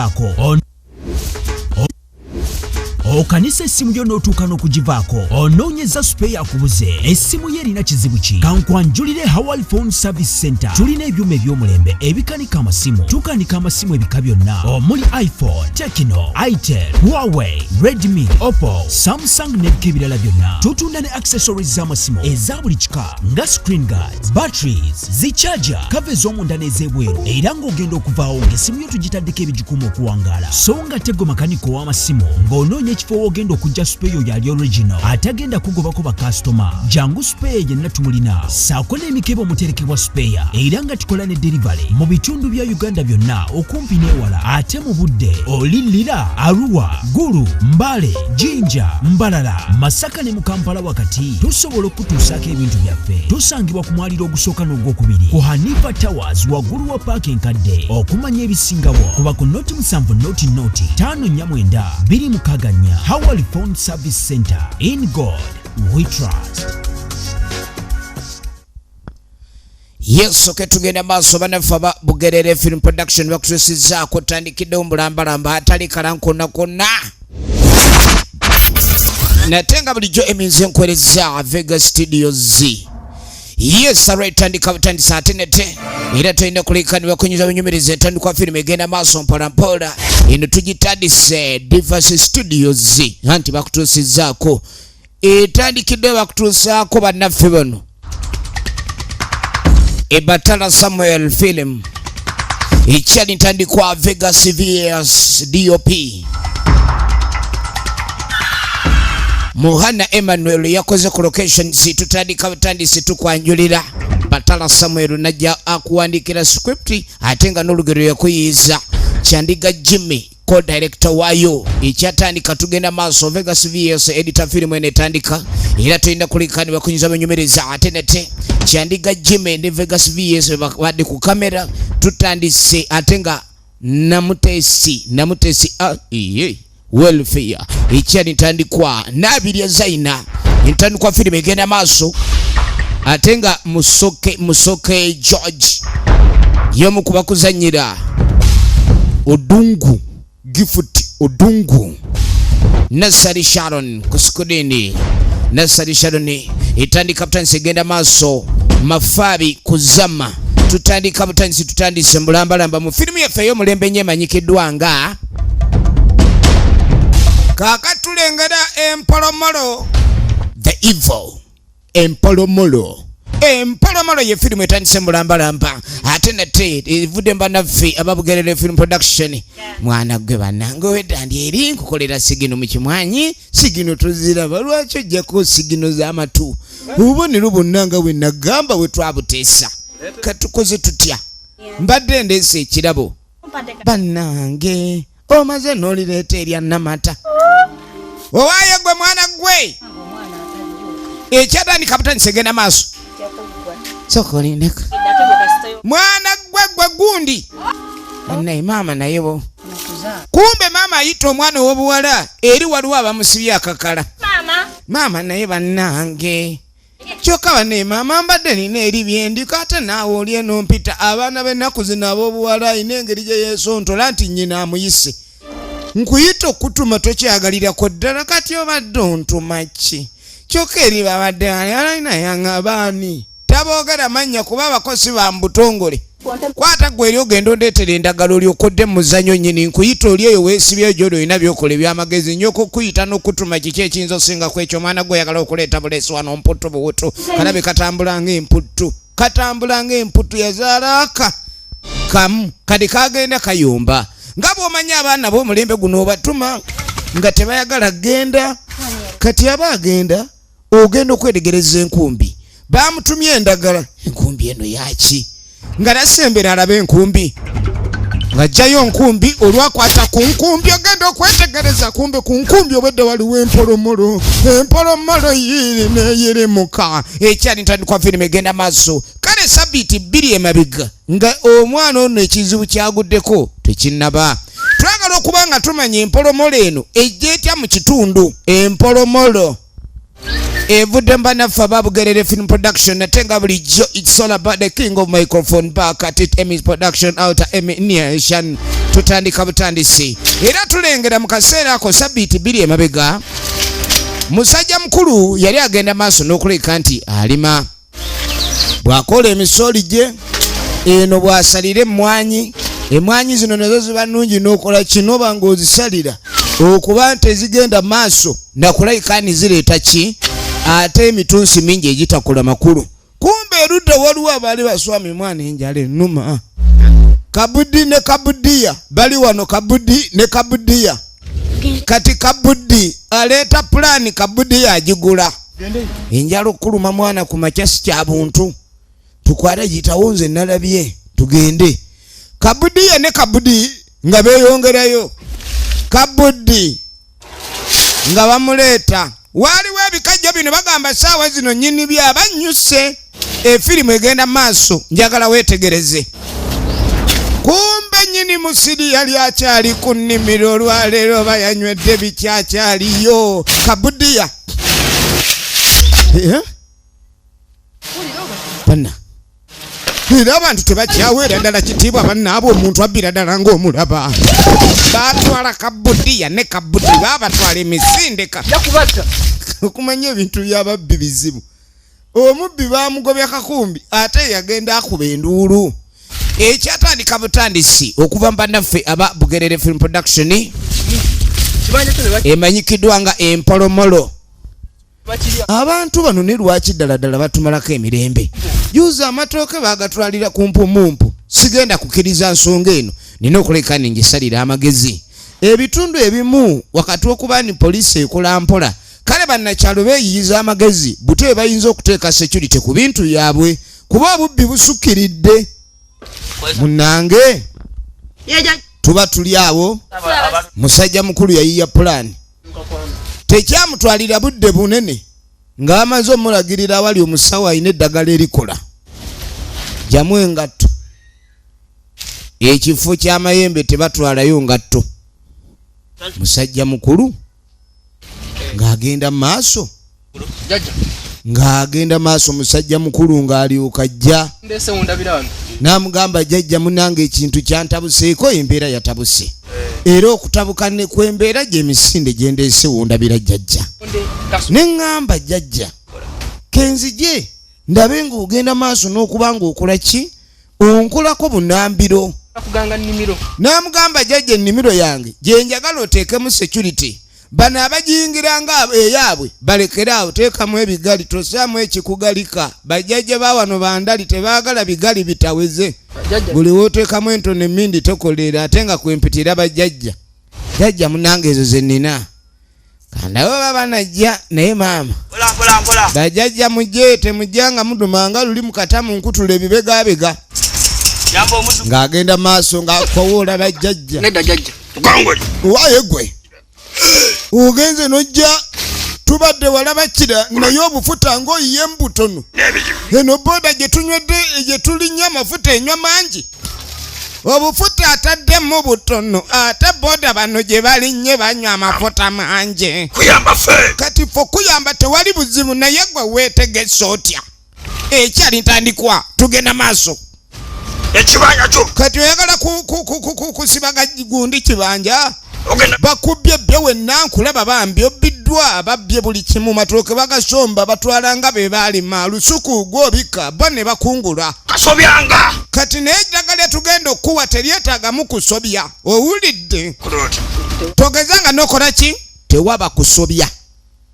n'okugivaako. Okanisa essimu yo n'otuuka n'okugivaako, onoonyeza supeeya akubuze essimu yo erina kizibu ki? Kankwanjulire Hawal Phone Service Center. Tulina ebyuma eby'omulembe ebikanika amasimu. Tukanika amasimu ebika byonna omuli iPhone, Tecno, Itel, Huawei, Redmi, Oppo, Samsung n'ebika ebirala byonna. Tutunda ne accessories z'amasimu eza buli kika nga screen guards, batteries, zicharger, kava ez'omunda n'ez'ebweru, era ng'ogenda okuvaawo ng'essimu yo tugitaddeko ebigikuuma okuwangaala. So nga tegwe makanika ow'amasimu ng'onoonya ekifo w'ogenda okujja supeeya oyo ali original atagenda kugobako bakasitoma, jangu supeeya yenna tumulina, ssaako n'emikebe omuterekebwa supeeya, era nga tukola ne delivery mu bitundu bya Uganda byonna okumpi n'ewala ate mu budde. Oli Lira, Arua, Gulu, Mbale, Jinja, Mbarara, Masaka ne mu Kampala wakati tusobola okutuusaako ebintu byaffe. Tusangibwa ku mwaliro ogusooka n'ogwokubiri ku Hanifa Towers waggulu wa paaka enkadde. Okumanya ebisingawo kuba ku noti 7 0 0 5 4 9 2 6 4. Hawali Phone Service Center, in God we trust. Yes, okay, tugenda maaso. Bannaffe aba Bugerere Film Production bakutuusizzaako tandikiddewo mulambalamba atali kalankonna konna, nate nga bulijjo eminzi enkwereza Vega Studios. Yes, alright, tandika butandisa ate nete era tolina kulekanibwa kunyuza bunyumiriza. Entandikwa firimu egenda maaso mpola mpola. Eno tugitandise Divas Studios, anti bakutuusizzaako etandikiddewo, bakutuusaako bannaffe bano Ebatala Samuel Film, ekyali ntandikwa Vegas VS DOP Muhana Emmanuel yakoze ku locations. Tutandika butandisi, tukwanjulira Batala Samuel najja akuwandikira script, ate nga n'olugero yakuyiiza Kyandiga Jimmy, co-director waayo. Ekyatandika, tugenda maaso. Vegas VS editor. Firimu eno etandika era tulina kulikanibwa kunyuza bunyumiriza ate nete Kyandiga Jimmy ne Vegas VS badde ku kamera. Tutandise ate nga Namutesi ah, iye welfare ekyali ntandikwa Nabirya Zaina. Entandikwa firimu egenda maaso ate nga Musoke George y'omu ku bakuzanyira Odungu Gift Odungu, Nasari Sharon ku screen. Nasari Sharon etandika butandisi, egenda maaso. Mafaabi kuzama. Tutandika butandisi, tutandise mulambalamba mu firimu yaffe ey'omulembe ennyo emanyikiddwa nga kaakatulengera Empolomolo, The Evil Empolomolo. Empolomolo ye firimu etandise mulambalamba ate nate evudde mbanaffe ababugerera Film Production. Mwana gwe, bannange, owedda ndi eri nkukolera sigino mu kimwanyi. Sigino toziraba, lwaki ojjako sigino z'amatu? Obubonero bwonna nga bwe nagamba bwe twabuteesa, katukoze tutya? Mbadde ndeese ekirabo, bannange, omaze n'olireeta erya namata. Owaaye gwe, mwana gwe, ekyatandika butandise, genda maaso. Soka olindeko, mwana gwe. Gwe gundi, naye maama, naye bo kumbe maama ayita omwana ow'obuwala eri waliwo abamusibye akakala. Maama, naye bannange, kyokka banne maama, mbadde nina eri byendiko, ate naawe oli eno mpita. Abaana b'ennaku zino ab'obuwala ayina engeri gye yeesontola nti nnyina amuyise. Nkuyita okutuma tokyagalirako ddala, kati obadde ontuma ki? Kyokka eri babadde alina yaŋŋabaani taboogera mannya kuba abakozi ba mu butongole. Kwata gwe eri ogenda ondeetera endagala olyokodde mu muzannyo. Nnyini nkuyita oli eyo weesibye gyoli, olina byokola ebyamagezi nnyo okukuyita n'okutuma. Kiki ekiyinza osinga ku ekyo? Omwana gwe oyagala okuleeta buleesi wano mputtu buwutu, kalabe katambula ng'emputtu, katambula ng'emputtu. Yazaala aka kamu kati kagenda kayomba nga bw'omanyi abaana b'omulembe guno, obatuma nga tebayagala genda. Kati aba agenda ogenda okwetegereza enkumbi, bamutumye endagala. Enkumbi eno yaki? Nga nasembera alaba enkumbi, ng'ajjayo nkumbi. Olwakwata ku nkumbi, ogenda okwetegereza, kumbe ku nkumbi obwedde waliwo empolomolo. Empolomolo yiiri neyirimuka. Ekyali ntandikwa, firimu egenda maaso. Kale sabiiti 2 emabega nga omwana ono ekizibu kyaguddeko tekinnaba. Twagala okuba nga tumanya empolomolo eno ejja etya mu kitundu. Empolomolo evudde mbanaffe ababugerere Film Production, ate nga bulijjo it's all about the king of microphone, back at it, Emmys Production, Outer Emmy Nation. Tutandika butandisi era tulengera mu kaseera ako sabbiiti 2 emabega, musajja mukulu yali agenda maaso n'okuleka nti alima. Bw'akola emisooli gye eno, bw'asalira emmwanyi, emmwanyi zino nazo ziba nnungi n'okola kino ba ng'ozisalira okuba nti ezigenda maaso nakulabika ni zireeta ki ate emitunsi mingi egitakula makulu. Kumbe erudda waliwo abaali baswami mwana enjala ennuma. Kabudi ne Kabudiya bali wano, Kabudi ne Kabudiya. Kati Kabudi aleeta pulaani, Kabudiya agigula. Enjala okuluma mwana ku makya si kya buntu. Tukwate giyitawo, nze nalabye tugende. Kabudiya ne Kabudi nga beeyongerayo, Kabudi nga bamuleeta. Waaliwo ebikajjo bino bagamba saawa zino nnyini byabanyuse. Efirimu egenda maaso, njagala weetegereze. Kumbe nnyini musiri yali akyali ku nnimiro olwaleero, oba yanywedde bikyakyaliyo. Kabudiya Eh? Banna era abantu tebakyaweera ddala kitiibwa bannaabwe. Omuntu abbira ddala ng'omulaba. Batwala Kabudiya ne Kabudi, babatwala emisindeka. Yakubatta. Okumanya ebintu byababbi bizibu. Omubbi bamugobya kakumbi, ate yagenda akuba enduulu. Ekyatandika butandisi okuva mu bannaffe aba Bugerere Film Production Kibanja kyo ne emanyikiddwa nga Empolomolo. bakirya. Abantu bano ne lwaki ddala ddala batumalako emirembe? Juuzi amatooke bagatwalira ku mpumumpu. Sigenda kukkiriza nsonga eno, nina okuleka ningisalira amagezi. Ebitundu ebimu wakati okuba ni poliisi ekola mpola, kale bannakyalo beeyiyiza amagezi bute bayinza okuteeka security ku bintu byabwe, kuba obubbi busukkiridde munnange. Tuba tuli awo, musajja mukulu yayiya pulaani. Tekyamutwalira budde bunene ng'amaze omulagirira awali omusawo alina eddagala erikola. Jamu engatto, ekifo ky'amayembe tebatwalayo ngatto. Musajja mukulu ng'agenda maaso Jjajja. Ng'agenda maaso, musajja mukulu ng'alyoka ajja. Ndeese wundabira wano. N'amugamba, jjajja munange, ekintu kyantabuseeko, embeera yatabuse, era okutabuka ne kw'embeera gy'emisinde gye ndeese wundabira, jjajja. Nde kasu. Ne ŋŋamba, jjajja, kenzije ndabe ng'ogenda maaso n'okuba ng'okola ki, onkolako bunambiro. Kuganga nnimiro. N'amugamba, jjajja, ennimiro yange gye njagala oteekemu security, bano abagiyingira nga eyaabwe balekere awo, teekamu ebigali, tosaamu ekikugalika. Bajjajja ba wano bandali tebaagala bigali bitaweze. Jjajja. Buli wooteekamu entono emindi tokoleera, ate nga kwempitira bajjajja. Jjajja munange, ezo ze nnina, kandabe baba banajja. Naye maama, Mpola mpola mpola. bajjajja mujje, temujja nga mudumanga luli mukatamu nkutula ebibegabega. Yamba omuzu. Ng'agenda maaso ng'akowoola bajjajja. Nedda jjajja. Gongoli. Waaye gwe ogenze nojja, tubadde walaba kira, naye obufuta ng'oyiye mu butono. N'ebizibu. Eno boda gye tunywedde, gye tulinnya, amafuta enywa mangi, obufuta ataddemu butono, ate boda bano gye balinnye banywa amafuta mangi. Kuyamba ffe. Kati fe okuyamba tewali buzibu, naye gwe weetegese otya? Ekyali ntandikwa, tugenda maaso. Ekibanja kyo. Kati oyagala kusibaga gundi kibanja. Ogenda. Bakubbye byo wenna nkulaba, bambi obbiddwa, babbye buli kimu, matooke bagasomba batwala nga be baalima, lusuku gwobika bo ne bakungula. Kasobyanga. Kati naye eddagala lyetugenda okuwa teryetaagamu kusobya, owulidde? Kuloti. Togeza nga nokola ki, tewaba kusobya.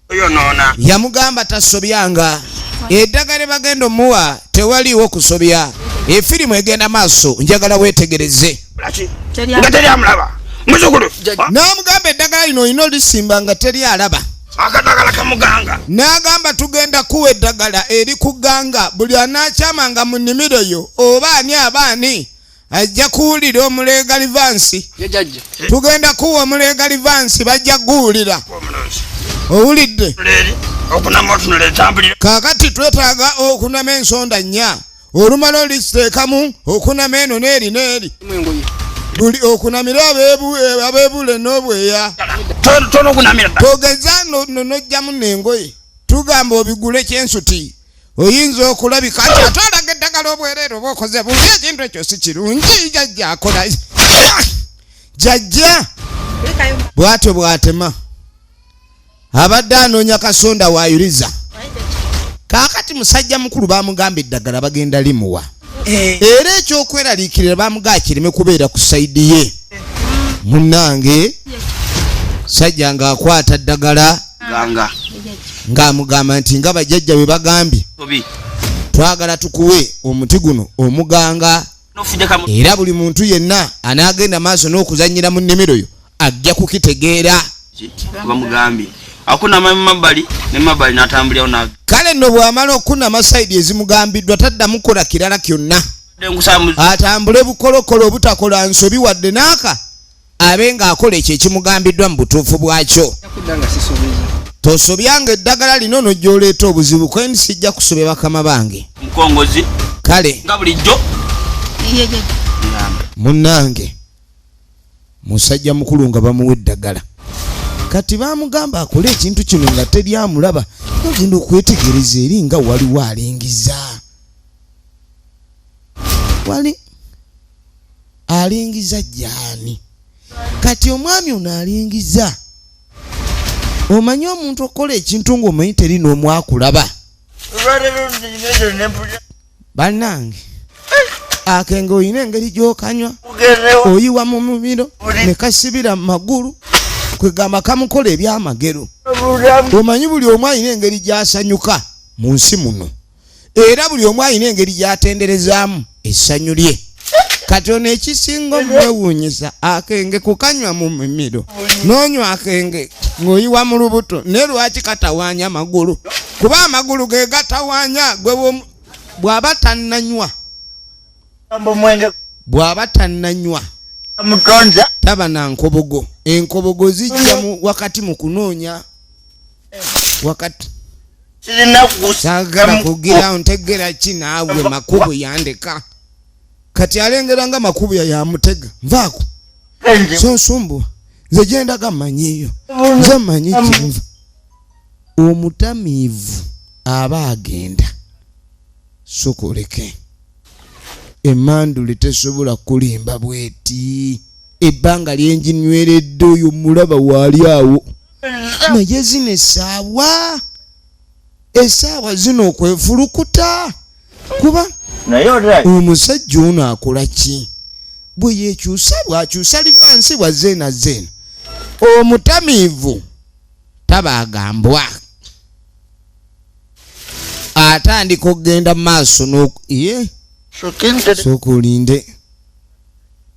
Oyonoona. Yamugamba tasobyanga, eddagala lye bagenda omuwa tewaliiwo kusobya. Efirimu egenda maaso, njagala weetegereze. Laki? Nga teri amulaba. Muzukulu. N'amugamba eddagala lino olina olisimba nga teri alaba. Akadagala kamuganga. N'agamba tugenda kuwa eddagala erikuganga buli anaakyamanga mu nnimiro yo, oba ani aba ani ajja kuwulira omuleega livansi. Ye jjajja. Tugenda kuwa omuleega livansi, bajja kuguwulira. Omulozi. Owulidde? Leri. Okunama otunula etambulira. Kaakati twetaaga okunama ensonda nnya, olumala oliziteekamu okunama eno n'eri n'eri. Mu engoye. Buli okunamira abeebule n'obweya. Tono okunamira. Togeza nojjamu n'engoye, tugamba obigule kyensuti, oyinza okulabika nti ate olaga eddagala obwereere oba okoze bubi. Ekintu ekyo si kirungi. Jajja akola. Jajja bw'atyo bw'atema abadde anoonya kasonda waayuliza. Kaakati musajja mukulu bamugamba eddagala bagenda limuwa, era ekyokweraliikirira bamugaa kireme kubeera ku side ye. Munnange sajja ng'akwata ddagala Ganga. ng'amugamba nti nga bajjajja bwe bagambye, Tobi. twagala tukuwe omuti guno omuganga, Nofujja kamu. era buli muntu yenna anaagenda maaso n'okuzannyira mu nnimiro yo ajja kukitegeera. Bamugambye. Akunama mu mabbali ne mabbali n'atambulirawo na. Kale nno bw'amala okunama side ezimugambiddwa, taddamu kukola kirala kyonna, Nkusaba atambule bukolokolo obutakola nsobi wadde n'aka, abe ng'akola ekyo ekimugambiddwa mu butuufu bwakyo. Kudda nga sisobeza. Tosobyanga eddagala lino nojja oleeta obuzibu, kwendi sijja kusobya bakama bange. Mukongozi. Kale. Nga bulijjo. Munnange musajja mukulu nga bamuwa eddagala, kati bamugamba akole ekintu kino nga teri amulaba. Ogenda okwetegereza eri nga waliwo alingiza, wali alingiza gyani. Kati omwami ono alingiza, omanyi omuntu okukola ekintu ng'omanyi teri n'omwakulaba. Bannange, akenge olina engeri gy'okanywa, oyiwa mu mumiro ne kasibira mu magulu, kwegamba kamukola ebyamagero. Omanyi buli omu alina engeri gy'asanyuka mu nsi muno, era buli omu alina engeri gy'atenderezaamu essanyu lye. Kati ono ekisinga omwewuunyisa, akenge kukanywa mu mimiro n'onywa akenge ng'oyiwa mu lubuto, naye lwaki katawaanya amagulu? Kuba amagulu ge gatawaanya. Gwe bw'aba tannanywa, bw'aba tannanywa taba na nkobogo. Enkobogo zijja mu wakati mu kunoonya wakati. Saagala kugira ntegera ki naawe. Makubu yandeka, kati alengera nga Makubu yamutega. Nvaako, sonsumbuwa, nze gyendaga mmanyiiyo, nze mmanyi kyenva. Omutamiivu aba agenda sokoleke, emandule tesobola kulimba bweti. Ebbanga lyenjinyweredde oyo mulaba waali awo, naye zino essaawa, essaawa zino okwefulukuta kuba omusajja ono akola ki? Bwe yekyusa, bw'akyusa reverse, bwazzeena zeena. Omutamiivu taba agambwa, atandika okugenda mu maaso ye sooka olinde.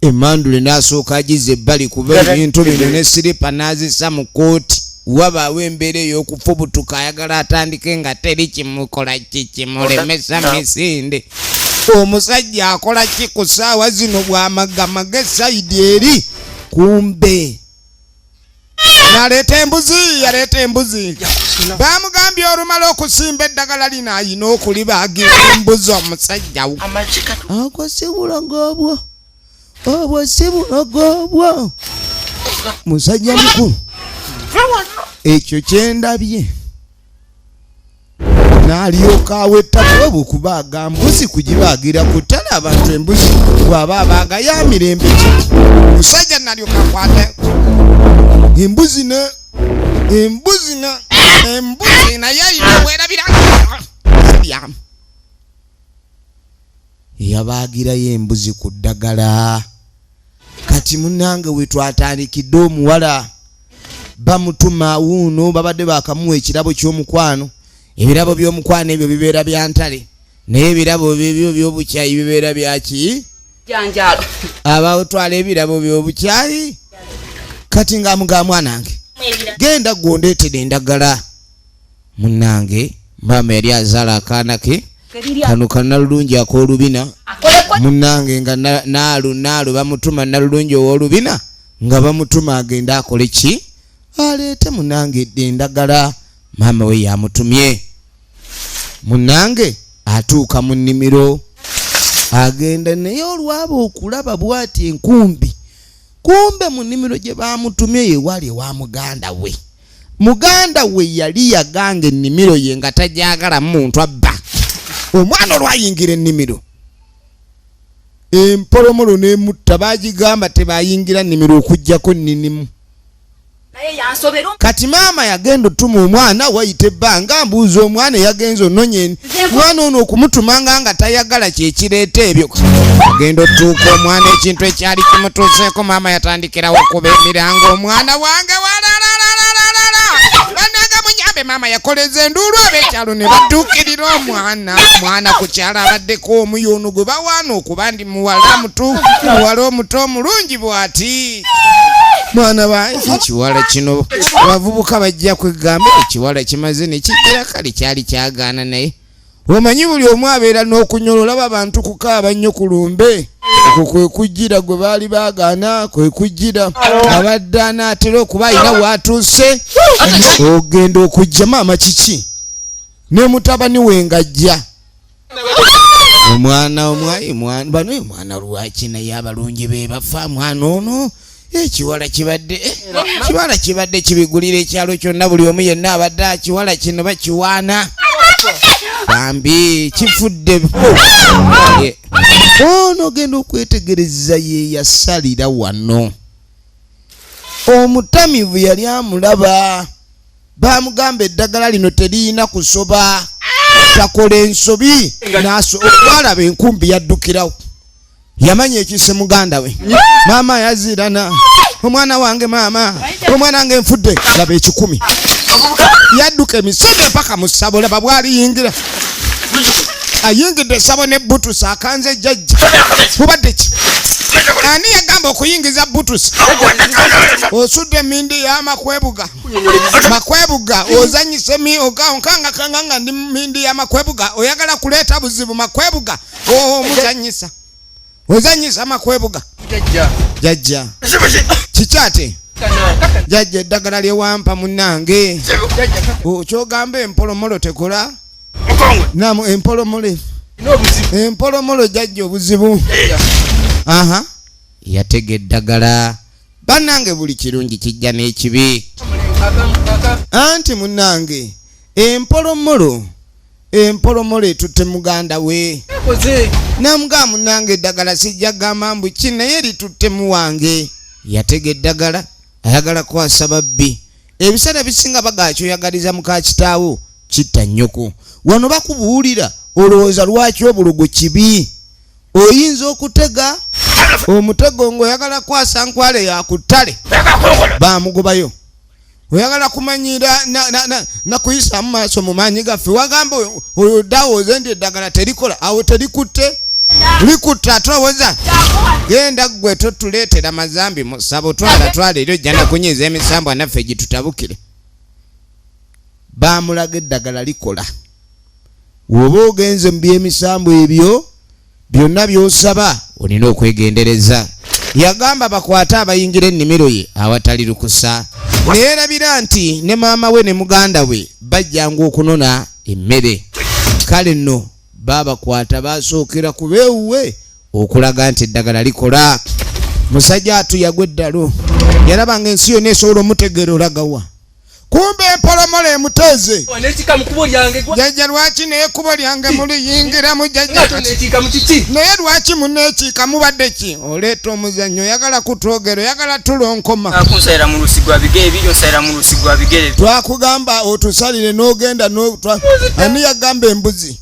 Emandule n'asooka agiza ebbali, kuba ebintu bino ne siripa n'azissa mu kooti. Wabaawo embeera ey'okufubutuka, ayagala atandike nga teri kimukola ki kimulemesa misinde. Omusajja akola ki ku ssaawa zino? Bw'amagamaga e side eri, kumbe naleeta embuzi, yaleeta embuzi. Bamugambye olumala okusimba eddagala lino ayina okulibaagira embuzi. Omusajja agwo si bulogo obwo? Obwo si bulogo obwo, musajja mukulu? Ekyo kyendabye, n'alyoka awa ettaka okubaaga mbuzi, kugibaagira ku ttale. Abantu embuzi bw'aba abaaga ya mirembe ki? Musajja nalyoka akwata embuzi ne embuzi ne embuzi, naye ayina werabira byamu, yabaagirayo embuzi ku ddagala. Kati munnange, we twatandikidde, omuwala bamutuma wuuno, babadde bakamuwa ekirabo ky'omukwano. Ebirabo by'omukwano ebyo bibeera bya ntale, naye ebirabo byebyo by'obukyayi bibeera byaki? Janjalo. Abatwala ebirabo by'obukyayi. Kati ng'amugamba, mwanange, genda gwondeetera endagala. Munnange, maama yali azaala akaana ke kano kanalulungi ak'olubina. Munnange, nga naalu naalu bamutuma nalulungi ow'olubina, nga bamutuma agende akole ki? Aleete munnange edde endagala. Maama we yamutumye. Munnange atuuka mu nnimiro, agenda, naye olwaba okulaba bw'ati enkumbi, kumbe mu nnimiro gye bamutumye yewali ewa muganda we. Muganda we yali yaganga ennimiro ye nga tajagala muntu abba. Omwana olwayingira ennimiro, Empolomolo n'emutta bagigamba tebayingira nnimiro okuggyako nninimu. Kati maama yagenda otuma omwana wayita ebbanga mbuuza omwana eyagenza ononya mwana ono okumutumanga nga tayagala kyekireeta ebyo. Agenda otuuka omwana ekintu ekyali kimutuuseeko maama yatandikirawo okuba emirango omwana wange walalalalala bananga munyambe maama yakoleza enduulu ab'ekyalo ne badduukirira omwana mwana ku kyalo abaddeko omuyo ono gwe bawaana okuba ndi muwala mutu muwala omuto omulungi bw'ati mwana wange ekiwala kino abavubuka bajja kwegamba ekiwala kimaze nekijjira kale kyali kyagaana naye omanyi buli omu abeera n'okunyola olaba abantu kukaaba nnyo ku lumbe okwo kwe kujjira gwe baali baagaana kwe kujjira abadde anaatera okuba alina waatuuse ogenda okujja maama kiki ne mutabani we ng'ajja omwana omwayi mwana bano mwana lwaki naye abalungi be bafa mwana ono ekiwala kibadde kiwala kibadde kibigulira ekyalo kyonna buli omu yenna abadde akiwala kino bakiwaana bambi kifudde ono ogenda okwetegereza ye yasalira wano omutamivu yali amulaba Baamugamba eddagala lino teriyina kusoba takola ensobi okwalaba enkumbi yaddukirawo yamanya ekisse muganda we maama yazirana omwana wange maama omwana wange nfudde laba ekikumi yadduka emisinde mpaka mu ssabo laba bwaliyingira ayingidde essabo ne butusi akanze jjajja mubadde ki ani yagamba okuyingiza butusi osudde emindi yamakwebuga makwebuga ozanyise mi onkangakanga nga ndi mindi ya makwebuga oyagala kuleeta buzibu makwebuga omuzanyisa ozanyisa makwebuga jajja kiki ate jajja eddagala lyewampa munange kyogamba empolomolo tekola namu empolomolo empolomolo jajja obuzibu aha yatega eddagala Bannange buli kirungi kijja n'ekibi. Anti munnange empolomolo empolomolo etutte muganda we namugaa munnange eddagala sijja gamba mbu ki naye litutte muwange yatega eddagala ayagala kwasa babbi ebiseera ebisinga bagakyoyagaliza muka kitaawo kitta nnyoko wano bakubuulira olowooza lwaki obulogo kibi oyinza okutega omutego ng'oyagala kwasa nkwale yakuttale bamugobayo oyagala kumanyira nakuyisaamu maaso mu maanyi gaffe wagamba oyo dawooze nti eddagala terikola awo terikutte likutte ate owoza genda ggwe totuleetera mazambi musabo twala twala eri ojja nakunyiiza emisambwa naffe gitutabukire bamulaga eddagala likola Woba ogenze mu by'emisambu ebyo byonna by'osaba olina okwegendereza. Yagamba bakwate abayingira ennimiro ye awatali lukusa. Ne yeerabira nti ne maama we ne muganda we bajjanga okunona emmere. Kale nno baabakwata baasookera ku beewuwe okulaga nti eddagala likola. Musajja atu yagwa eddalu. Yalaba ng'ensi yonna esobola omutegeera olagawa. kumbe empolomolo emuteeze jajja lwaki naye ekkubo lyange muliyingiramu jajja naye lwaki muneekiika mubadde ki oleeta omuzannyo oyagala kutwogera oyagala tulonkoma twakugamba otusalire n'ogenda ani yagamba embuzi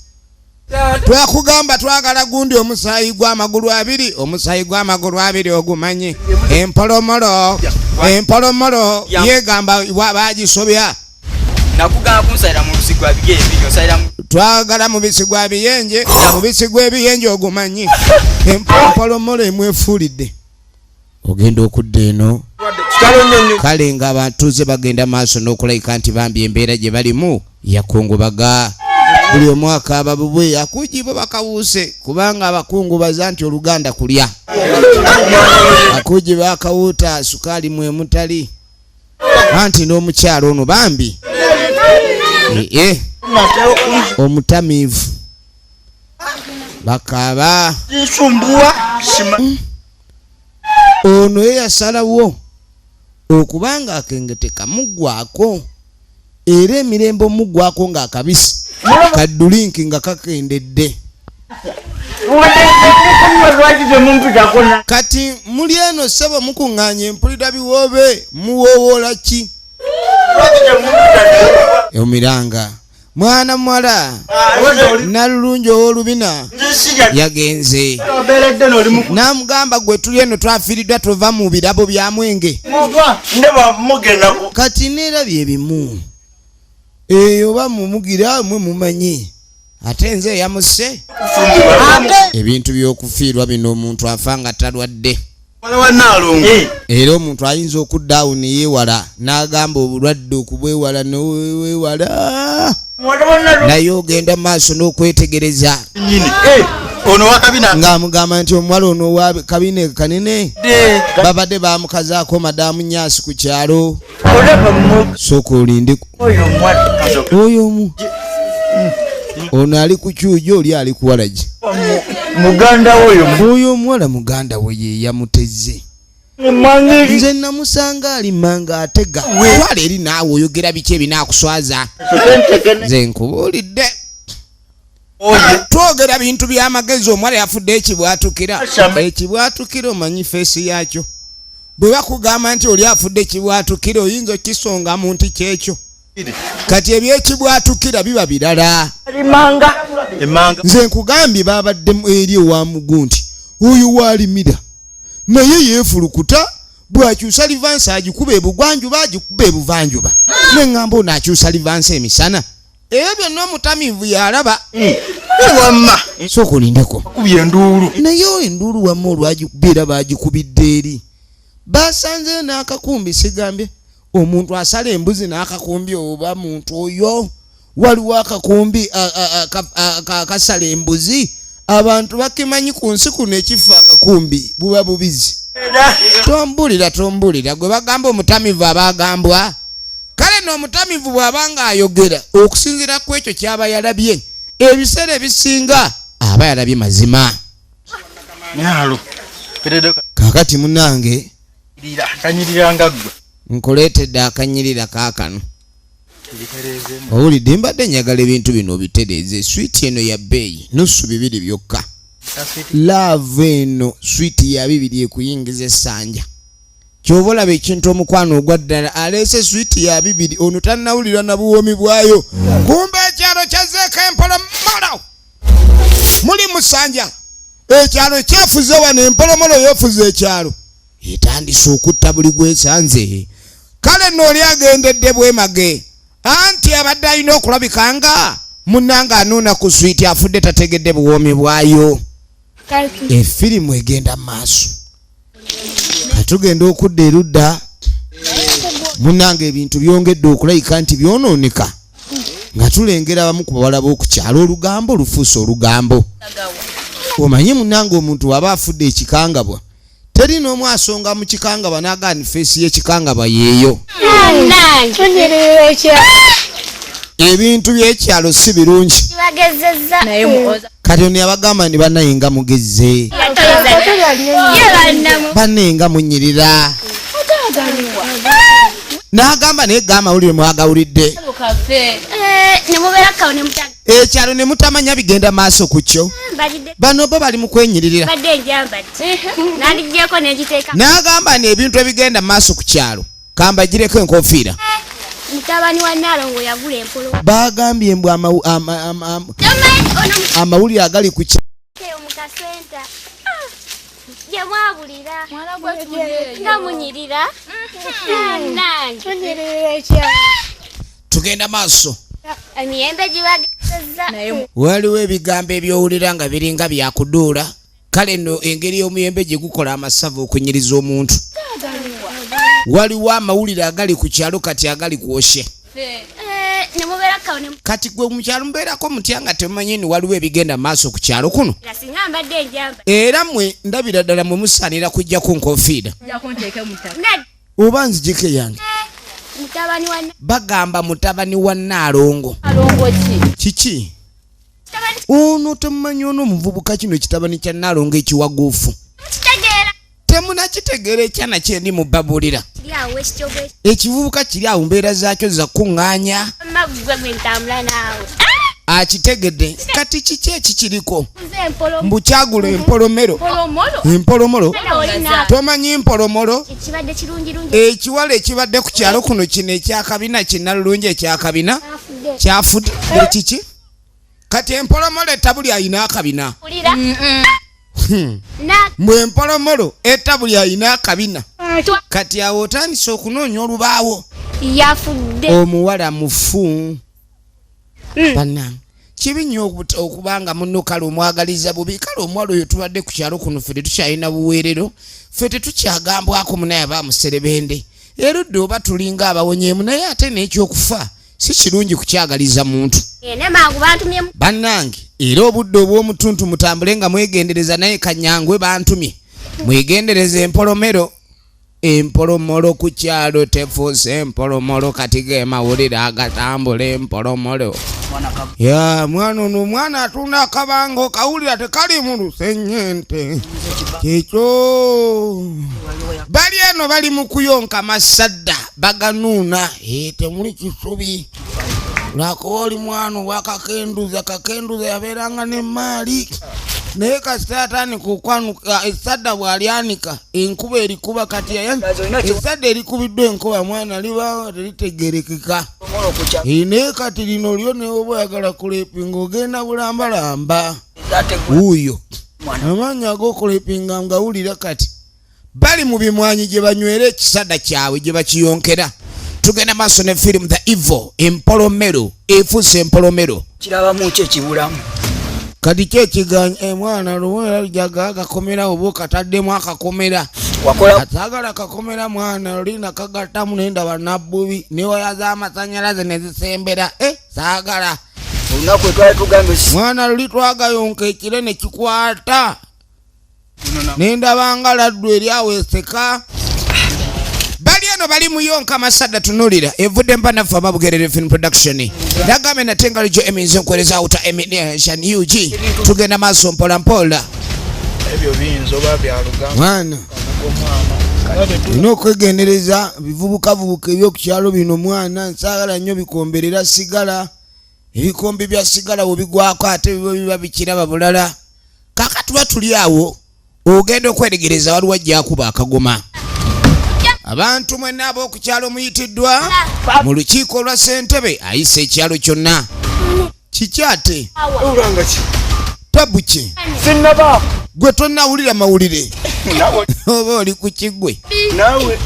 Twakugamba twagala gundi omusaayi gw'amagulu abiri, omusaayi gw'amagulu abiri ogumanyi. Empolomolo, empolomolo yegamba baagisobya. Nakugamba kunsalira mu lusi gwa bigere bibiri, osalira mu Twagala mubisi gwa biyenje, mubisi gw'ebiyenje ogumanyi. Empolomolo emwefuulidde. Ogenda okudda eno. Kale nga abatuuze bagenda maaso n'okulayika nti bambi embeera gye balimu yakungubaga buli omu akaaba bubwe akugibwa bakawuuse kubanga abakungubaza nti oluganda kulya akugiba akawuuta sukaali mwemutali anti n'omukyalo ono bambi ee omutamiivu bakaaba ono ye yasalawo okubanga akenge tekamuggwako era emirembe omuggwako ng'akabisi kadulinki nga kakendedde. Kati muli eno ssebo mukuŋŋaanye mpulira biwoobe, muwoowoola ki? Omiranga mwana muwala nalulungi ow'olubina yagenze n'amugamba gwe tuli eno twafiiriddwa tova mu birabo bya mwenge. Kati neerabye ebimu eyo oba mumugira mwe mumanyi, ate nze eyamusse. Ebintu by'okufiirwa bino omuntu afa nga talwadde, era omuntu ayinza okudda awo ne yeewala n'agamba obulwadde okubwewala newewala, naye ogenda maaso n'okwetegereza ng'amugamba nti omuwala ono owa kabina kanene babadde bamukazaako madamu Nyaasi ku kyalo, sooka olinde oyo omu ono ali ku kyujo, oli ali ku walagi. Oyo omuwala muganda we ye yamuteze. Nze namusanga alimanga atega. Twala eri naawe oyogera biki ebinaakuswaza. Nze nkubuulidde. Twogera bintu by'amagezi. Omuwala yafudde ekibwatukira. Ekibwatukira omanyi feesi yakyo. Bwe bakugamba nti oli afudde ekibwatukira oyinza okisonga mu nti kyekyo. Kati ebyekibwatukira biba birala. Nze nkugambye babadde eri ewa Mugu nti oyo waalimira naye yeefulukuta bw'akyusa livansi agikuba ebugwanjuba agikuba ebuvanjuba, ne ŋŋamba ono akyusa livansi emisana. Ebyo byonna omutamiivu yalaba. Wamma sooka olindeko kubye enduulu. Naye enduulu wamma olwagikubye era baagikubidde eri basanzeyo n'akakumbi. Sigambye omuntu asala embuzi n'akakumbi oba muntu oyo waliwo akakumbi akasala embuzi. Abantu bakimanyi ku nsi kuno ekifo akakumbi buba bubizi. Tombulira, tombulira gwe bagamba omutamivu abagambwa. Kale n'omutamivu bw'aba ng'ayogera okusinziira ku ekyo ky'aba yalabye, ebiseera ebisinga aba yalabye mazima. Kaakati munnange nkuleetedde akanyirira kaakano. Owulidde, mbadde njagala ebintu bino obitereeze. Swiiti eno ya bbeeyi nusu 2 byokka. Love eno swiiti ya 2 ekuyingiza essanja. Ky'oba olaba ekintu omukwano ogwa ddala aleese swiiti ya 2, ono tannawulira na buwoomi bwayo. Kumbe ekyalo kyazzeeko empolomolo. Muli musanja. Ekyalo kyefuze wano, empolomolo yeefuze ekyalo. Etandise okutta buli gwesanze. Kale nno oli agendedde bwemage. Anti abadde alina okulabika nga munnange anuuna ku swiiti afudde tategedde buwoomi bwayo. Efirimu egenda maaso. Katugenda okudda erudda munnange ebintu byongedde okulabika nti byonooneka nga tulengera abamu ku bawala b'oku kyalo olugambo lufuuse olugambo. Omanyi munnange omuntu waba afudde ekikangabwa teri n'omu asonga mu kikangabwa n'agaana feesi y'ekikangabwa yeeyo. Ebintu by'ekyalo si birungi. Kati ono yabagamba nti bannaye nga mugezze, bannaye nga munyirira. N'agamba naye ga amawulire mwagawulidde. Ekyalo ne mutamanya bigenda maaso ku kyo. Bano bo bali mu kwenyiririra. N'agamba nti ebintu ebigenda maaso ku kyalo kambagireko enkofiira. Bagambye mbu amawulire agali ku kyalo. Tugenda maaso. Waliwo ebigambo ebyowulira nga biringa byakuduula. Kale nno engeri y'omuyembe gye gukola amasavu okunyiriza omuntu. Waliwo amawulire agali ku kyalo kati agali kwoshe. Kati gwe mu kyalo mubeerako mutya nga temumanyi nti waliwo ebigenda maaso ku kyalo kuno? Era mmwe ndabira ddala mwe musaanira kujjako nkofiira. Oba nzijeko eyange. Bagamba mutabani wa Nnaalongo. Kiki? Ono temumanyi ono omuvubuka kino ekitabani kya Nnaalongo ekiwaguufu. Temunakitegeera ekyana kye ndi mubabuulira. Ekivubuka kiri awo mbeera zaakyo za kuŋŋaanya. Akitegedde kati kiki ekikiriko mbu kyagula empolomero empolomolo tomanyi mpolomolo ekiwala ekibadde ku kyalo kuno kino ekyakabina kinalulungi ekyakabina kyafudde ekiki kati empolomolo etabuli ayina akabina Mbu empolomolo etabuli ayina akabina kati awo otandise okunoonya olubaawo yafudde omuwala mufu. Bannange kibi nnyo okubanga munno kale omwagaliza bubi. Kale omuwala oyo tubadde ku kyalo kuno ffe tetukyalina buweerero, ffe tetukyagambwako munaye aba muserebende erudde oba tulinga abawonyeemu, naye ate n'ekyokufa si kirungi kukyagaliza muntu. Ene mangu bantumye. Bannange era obudde obw'omutuntu mutambule nga mwegendereza, naye kanyangwe bantumye mwegendereza empolomero empolomolo ku kyalo tefuuse empolomolo. Kati ge mawulire agatambula empolomolo ya mwana ono. Omwana atunda akabanga okawulira tekali mu lusenyente kyekyo. Bali eno bali mu kuyonka masadda baganuuna. Eh, temuli kisubi lwakuba oli mwana obwakakenduza kakenduza yabeeranga n'emaali, naye kasita atandika okwanuka essadda bw'alyanika enkuba erikuba kati essadda erikubiddwa enkuba mwana liba teritegerekeka. Eh, naye kati lino lyo newoba oyagala kulepinga ogenda bulambalamba wuuyo amaanyi ag'okulepinga ngawulira. Kati bali mu bimwanyi gye banywera ekisada kyabwe gye bakiyonkera. Tugenda maaso ne firimu The Evil, empolomero efuuse empolomero. Kirabamu ki ekibulamu? Kati ki ekiganya emwana luwera jaga akakomera oba okataddemu akakomera? Wakola. Atagala kakomera mwana olina kagattamu nendaba nabbubi newaya z'amasanyalaze nezisembera e saagala. Olunaku etwali tugambye. Mwana luli twagayonka ekire ne kikwata nendabanga laddu eri aweeseka. Bali eno bali muyonka masadda. Tunulira evudde mpanaffe ababugerere Film Production nagambe nate nga lijo eminze nkuwereza awuta emination ug. Tugenda maaso mpola mpola. Ebyo biyinza oba byalugamba. Mwana olina okwegendereza bivubukavubuka ebyokukyalo bino. Mwana nsaagala nnyo bikomberera sigala, ebikombe bya sigala webigwako ate biba biba bikiraba bulala. Kaka tuba tuli awo ogenda okweregereza waliwo ajjakuba akagoma. Abantu mwenna ab'okukyalo muyitiddwa mu lukiiko olwa ssentebe ayisa ekyalo kyonna. Kiki ate? Olanga ki? Tabu ki? Sinnaba. Gwe tonnawulira mawulire? Nawe. Oba oli ku kiggwe? Naawe.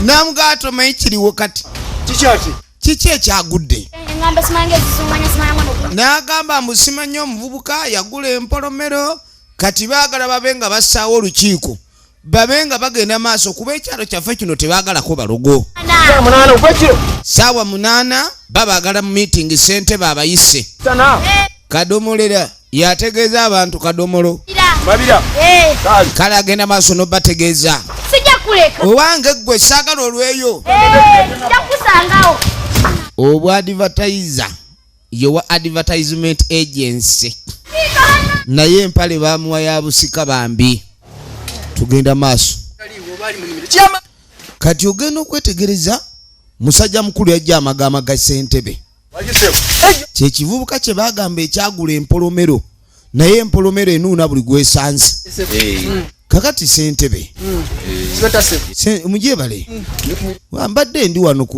Namugaa tomanyi kiriwo kati. Kikyaki? Kiki ekyagudde? Engamba simanga ezisunganya simanya mwana ogu. N'agamba mbu simanyi omuvubuka yagula empolomero, kati baagala babe nga bassaawo olukiiko babe nga bagenda maaso kuba ekyalo kyaffe kino tebaagalako balogo. 8 ogwekiro. Saawa 8 babaagala mu miitingi, ssentebe abayise. Sana. Kadomolera yategeeza abantu kadomolo. Babira. Kale agenda maaso n'obategeeza. Sijja kuleka. Owange ggwe saagala olweyo. Sijja kusangawo. Obwa advertiser yowa advertisement agency, naye empale bamuwa ya busika bambi. Tugenda maaso. Kati ogenda okwetegereza musajja mukulu yajja amagama ga ssentebe kyekivubuka kye bagamba ekyagula empolomero, naye empolomero enuuna buli gwesanze. Kakati ssentebe mugyebale mbadde ndi wano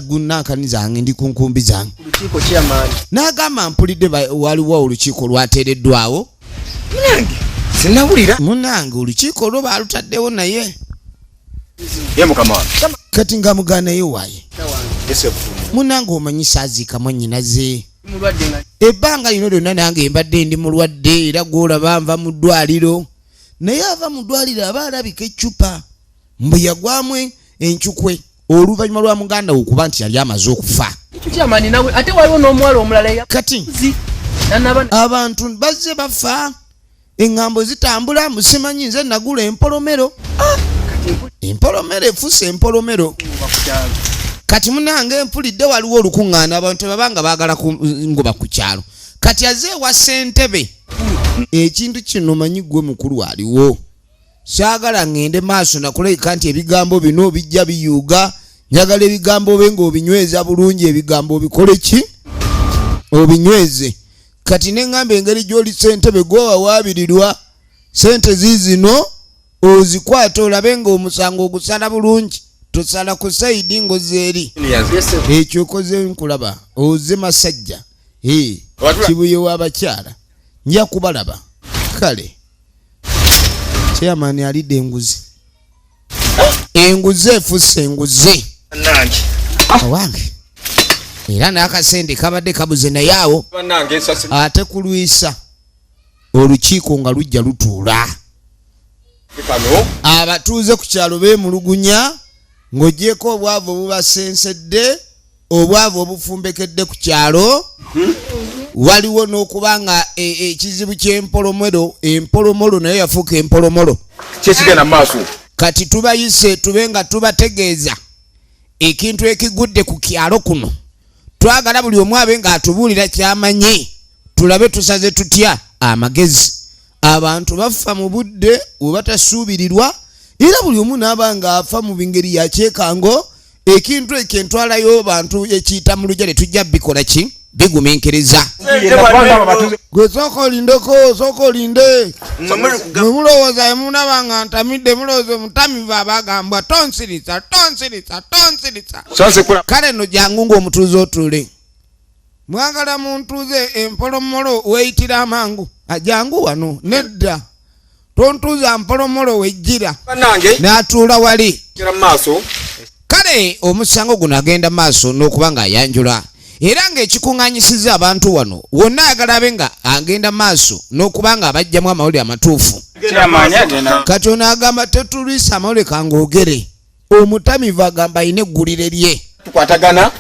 gunankani zange ndi ku nkumbi zange. Lukiiko kyamaanyi. N'agamba mpulidde waliwo olukiiko lwateereddwawo. Sinawulira. Munange olukiiko olwo baalutaddewo naye Ye mukama wange. Kati nga muganaye waaye. Yosefu. Munange omanyi saaziikamu nnyinaze Mulwadde nga ebbanga lino lyonna nange mbadde ndi mulwadde, era gwolaba nva mu ddwaliro, naye ava mu ddwaliro aba alabika eccupa mbu yagwamu encukwe oluvannyuma lwa muganda we okuba nti yali amaze okufa. Ekyo kyamaanyi nawe ate waliwo n'omuwala omulala eya Kati nanaba. Abantu bazze bafa, eŋŋambo zitambula musimanyi nze nagula empolomero. Empolomero efuuse empolomero. Kati munange mpulidde waliwo olukuŋŋaana abantu tebabanga baagala ngoba ku kyalo. Kati aze ewa ssentebe ekintu kino manyi gwe mukulu aliwo, saagala ŋŋende maaso nakulabika nti ebigambo bino bijja biyuuga. Njagala ebigambo be ng'obinyweza bulungi, ebigambo obikole ki. Obinyweze. Kati ne ŋŋamba engeri gy'oli ssentebe gw'owawaabirirwa ssente ziizino ozikwata olabe ng'omusango ogusala bulungi, tosala ku sayidi ngozi eri. Ekyo okoze nkulaba oze masajja. Eh, Kibuye w'abakyala nja kubalaba. Kale chairman alidde enguzi, enguzi efuuse enguzi. Bannange. Owange, era n'akasente kabadde kabuze naye awo. Bannange, ensasi. Ate kulwisa olukiiko nga lujja lutuula. Kano. Abatuuze ku kyalo beemulugunya ng'ogyeko obwavu obubasensedde, obwavu obufumbekedde ku kyalo. Waliwo n'okuba nga ekizibu ky'empolomolo, empolomolo naye yafuuka empolomolo. Kyekigenda mu maaso? Kati tubayise tube nga tubategeeza ekintu ekigudde ku kyalo kuno. Twagala buli omu abe ng'atubuulira kyamanyi, tulabe tusaze tutya amagezi. Abantu bafa mu budde we batasuubirirwa, era buli omu n'aba ng'afa mu ngeri ya kyekango. Ekintu ekyo entwalayo bantu ekiyita mu lujja, tetujja bikola ki bigumiikiriza. Gwe sooka olindeko, sooka olinde. Mwe mulowooza emunaba nga ntamidde, mulowooza omutamivu abagambwa tonsirisa, tonsirisa, tonsirisa. Kale no jangu ng'omutuuze otuule. Mwagala muntuuze empolomolo weeyitira amangu, ajangu wano. Nedda, tontuuza mpolomolo wejjira. Bannange. N'atuula wali. Gera mu maaso. Kale omusango guno agenda maaso n'okuba ng'ayanjula, era ng'ekikuŋŋaanyisizza abantu wano wonna ayagala abe nga agenda maaso n'okuba nga abajjamu amawulire amatuufu. Chairman agenda. Kati ono agamba tetulwisa amawulire, kangoogere. Omutamivu agamba alina eggulire lye. Tukwatagana.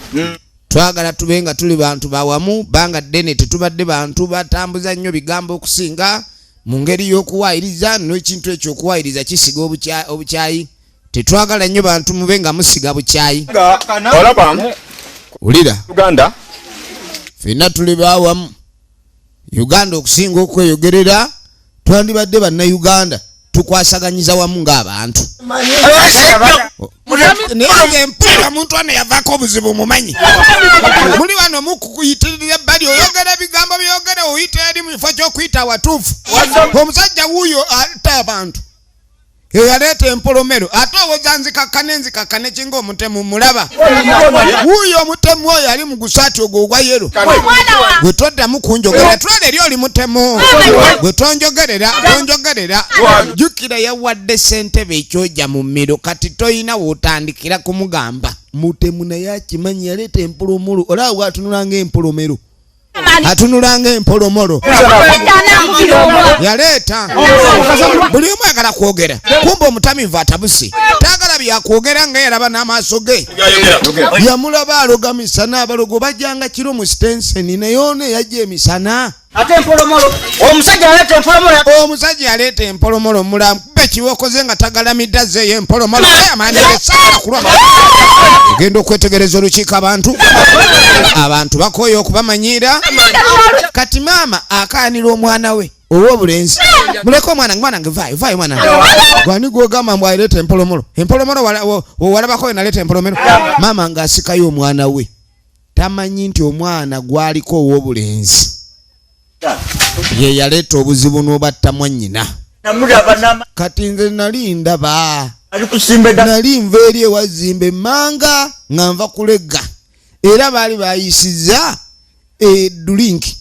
Twagala tube nga tuli bantu bawamu banga ddene, tetubadde bantu batambuza nnyo bigambo okusinga mu ngeri y'okuwaayiriza. N'ekintu ekyo okuwaayiriza kisiga obukyayi. Tetwagala nnyo bantu mube nga musiga bukyayi. Nga olaba. Wulira. Uganda. Ffenna tuli bawamu Uganda. Okusinga okweyogerera, twandibadde Bannayuganda tukwasaganyiza wamu ng'abantu. Naye nze mpulira muntu ono yavaako obuzibu. Mumanyi muli wano mukukuyitirira ebbali, oyogera ebigambo byogere, oyita eri mu kifo ky'okuyita awatuufu. Omusajja wuuyo ata abantu, eyaleeta empolomero, ate owoza nzikakkane, nzikakkane kinga omutemu. Mulaba wuuyo omutemu oyo ali mu gusaati ogwo ogwa yellow. Gwe toddamu kunjogerera, twala eri, oli mutemu gwe, tonjogerera, tonjogerera. Jjukira yawadde ssentebe ekyoja mu mmiro, kati toyina wootandikira kumugamba mutemu, naye akimanyi yaleeta empolomolo. Olaba bwatunula ng'empolomero, atunula ng'empolomolo yaleeta. Buli omu ayagala kwogera, kumba omutamivu atabuse, taagala byakwogera nga yalaba n'amaaso ge. Yamulaba aloga misana. Abalogo bajjanga kiro mu sitenseni, naye ono eyajja emisana. Ate empolomolo, omusajja aleeta empolomolo. Omusajja yaleeta empolomolo, mulamu kuba ekiwokoze nga tagalamidde, azzeeyo empolomolo. Amaanyi gesaala kulwa ogenda okwetegereza olukiiko. Abantu bakooye okubamanyiira. Kati maama akaanira omwana we ow'obulenzi, muleke omwana nge, mwana nge, vaayo, vaayo mwana nge. Gwani gwogamba mbu aleeta empolomolo? Empolomolo walabako we naleeta empolomolo? Maama ng'asikayo omwana we, tamanyi nti omwana gwaliko ow'obulenzi ye yaleeta obuzibu n'obatta mwannyina. Namulaba nama. Kati nze nali ndaba. Ali kusimba edda. Nali nva eri ewazimba emmanga nga nva kulega, era baali bayisiza edulinki.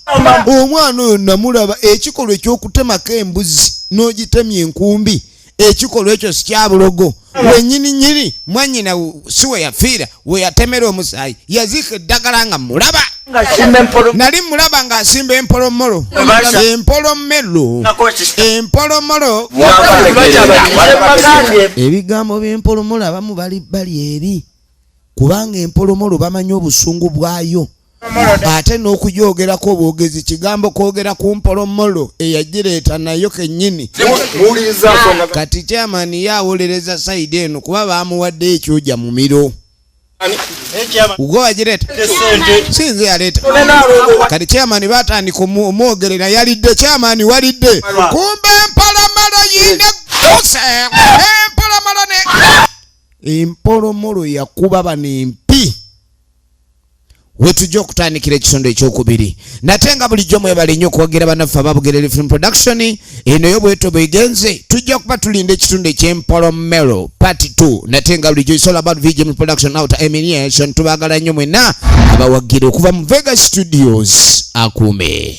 Omwana oyo namulaba ekikolwa ekyokutemako embuzi n'ogitemya enkumbi. Ekikolwa ekyo si kyabulogo wenyini nyini? Mwanyina si we yafiira, we yatemera omusaayi, yaziika eddagala nga mulaba. Nga simba empolo. Nali mulaba ng'asimba empolomolo, empolomelo, empolomolo. Ebigambo by'empolomolo abamu bali eri, kubanga empolomolo bamanyi obusungu bwayo, ate n'okugyogerako obwogezi kigambo kwogera ku mpolomolo eyagireeta nayo kennyini. Muwuliriza nsonga. Kati chairman ye awolereza side eno kuba bamuwadde ekyoja mu miro. Gwe wagireeta, si nze yaleeta. Kati chairman batandika omwogerera, yalidde. Chairman walidde, kumbe empolomolo yine guse empolomolo ne empolomolo yakuba bano empi. Wetujja okutandikira ekitundu ekyokubiri. Nate nga bulijjo, mwebale nnyo okuwagira bannaffe ababugerere Film Production. Eno yo bwetyo bwegenze. Tujja kuba tulinda ekitundu eky'Empolomero part 2. Nate nga bulijjo, it's all about VGM Production out Emination. Tubaagala nnyo mwenna abawagira okuva mu Vega Studios. Akuume.